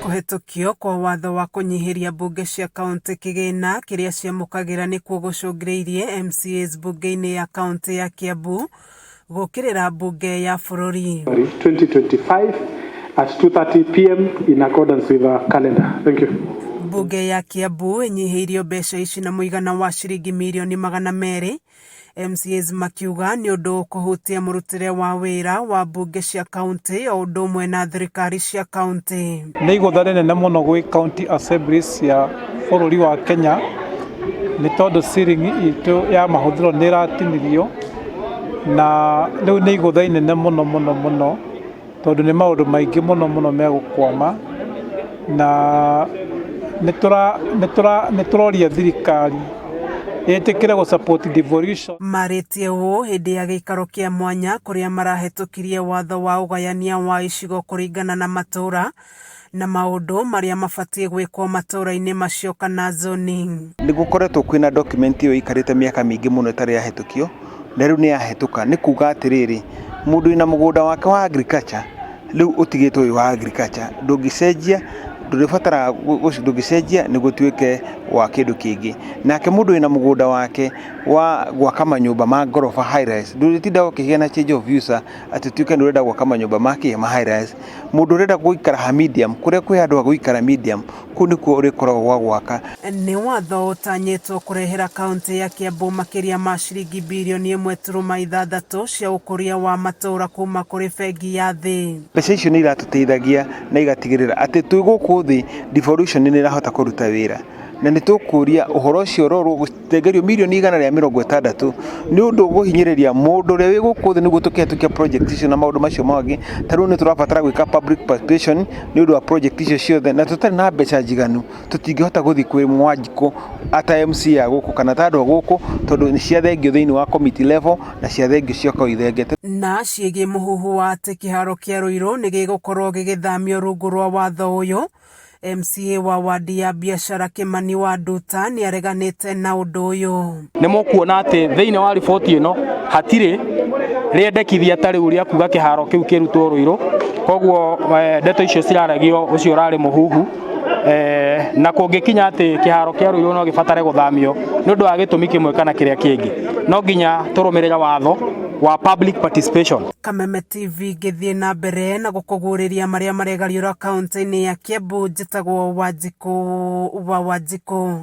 Kũhetũkio kwa watho wa kũnyihĩria mbunge cia kauntĩ kĩgĩna kĩrĩa ciamũkagĩra nĩkuo gũcũngĩrĩirie MCAs mbunge-inĩ ya kauntĩ ya Kiambu gũkĩrĩra mbunge ya bũrũri. 2025 at 2:30 p.m. in accordance with the calendar. Thank you. Mbunge ya Kiambu ĩnyihĩirio mbeca ici na mũigana wa ciringi mirioni 200 MCAs makiuga nĩ ũndũ ũkũhutia mũrutĩre wa wĩra wa mbunge cia kauntĩ o ũndũ ũmwe na thirikari cia kauntĩ. Nĩ igũtha rĩnene mũno gwĩ county assemblies cia bũrũri wa Kenya nĩ tondũ ciringi itũ ya mahũthĩro nĩ ĩratinirio na rĩu nĩ igũtha inene mũno mũno mũno tondũ nĩ maũndũ maingĩ mũno mũno megũkwama na nĩ tũroria thirikari ĩtĩkĩre gũ support devolution. Marĩtie ũũ hĩndĩ ya gĩikaro kĩa mwanya kũrĩa marahetũkirie watho wa ũgayania wa icigo kũringana na matũũra na maũndũ marĩa mabatiĩ gwĩkwo matũũra-inĩ macio kana zoning. Nĩ gũkoretwo kwĩna document ĩyo ĩikarĩte mĩaka mĩingĩ mũno ĩtarĩ yahetũkio na rĩu nĩ yahetũka. Nĩ kuga atĩrĩrĩ, mũndũ wĩna mũgũnda wake wa agriculture rĩu ũtigĩtwo wĩ wa agriculture, ndũngĩcenjia, ndũrĩbataraga ndũngĩcenjia nĩguo ũtuĩke wa kĩndũ kĩngĩ. Nake mũndũ wĩna mũgũnda wake wa gwaka manyũmba ma ngoroba high rise, ndũrĩtindaga ũkĩgĩa na change of use atĩ ũtuĩke nĩ ũrenda gwaka manyũmba ma kĩ ma high rise. Mũndũ ũrenda gũikara ha medium, kũrĩa kwĩ handũ ha gũikara medium, kũu nĩkuo ũrĩkoragwo gwa gwaka. Nĩ watho ũtanyĩtwo kũrehera kaunti ya Kiambu makĩria ma ciringi birioni 1.6 cia ũkũria wa matũũra kuma kũrĩ bengi ya thĩ. Mbeca icio nĩ iratũteithagia na igatigĩrĩra atĩ twĩ gũkũ thĩ devolution nĩ ĩrahota kũruta wĩra, na nĩ tũkũria ũhoro ũcio ũrorwo gũtengerio mirioni 160 nĩ ũndũ ũgũhinyĩrĩria mũndũ ũrĩa wĩ gũkũ thĩ nĩguo tũkĩhetũkia project icio na maũndũ macio mangĩ. Ta rĩu nĩ tũrabatara gwĩka public participation nĩ ũndũ wa project icio ciothe, na tũtarĩ na mbeca njiganu tũtingĩhota gũthiĩ kwĩ Mwanjikũ ata MCA a gũkũ kana ta andũ a gũkũ, tondũ nĩ ciathengio thĩinĩ wa committee level na ciathengio ciakorwo ithengete. Na ciĩgiĩ mũhuhu wa atĩ kĩharo kĩa Ruiru nĩ gĩgũkorwo gĩgĩthamio rungu rwa watho ũyũ, MCA wa wadi ya biacara Kimani wa Nduta nĩ areganĩte na ũndũ ũyũ. Nĩ mũkuona atĩ thĩinĩ wa riboti ĩno hatirĩ rĩendekithia ta rĩu rĩa kuga kĩharo kĩu kĩrutwo Ruiru, koguo ndeto icio ciraragio ũcio ũrarĩ mũhuhu, na kũngĩkinya atĩ kĩharo kĩa Ruiru no gĩbatare gũthamio nĩ ũndũ wa gĩtũmi kĩmwe kana kĩrĩa kĩngĩ, no nginya tũrũmĩrĩre watho wa public participation. Kameme TV ngĩthiĩ na mbere na gũkũguũrĩria marĩa maregariũra kaunti-inĩ ya Kiambu, njĩtagwo Wanjikũ wa Wanjikũ.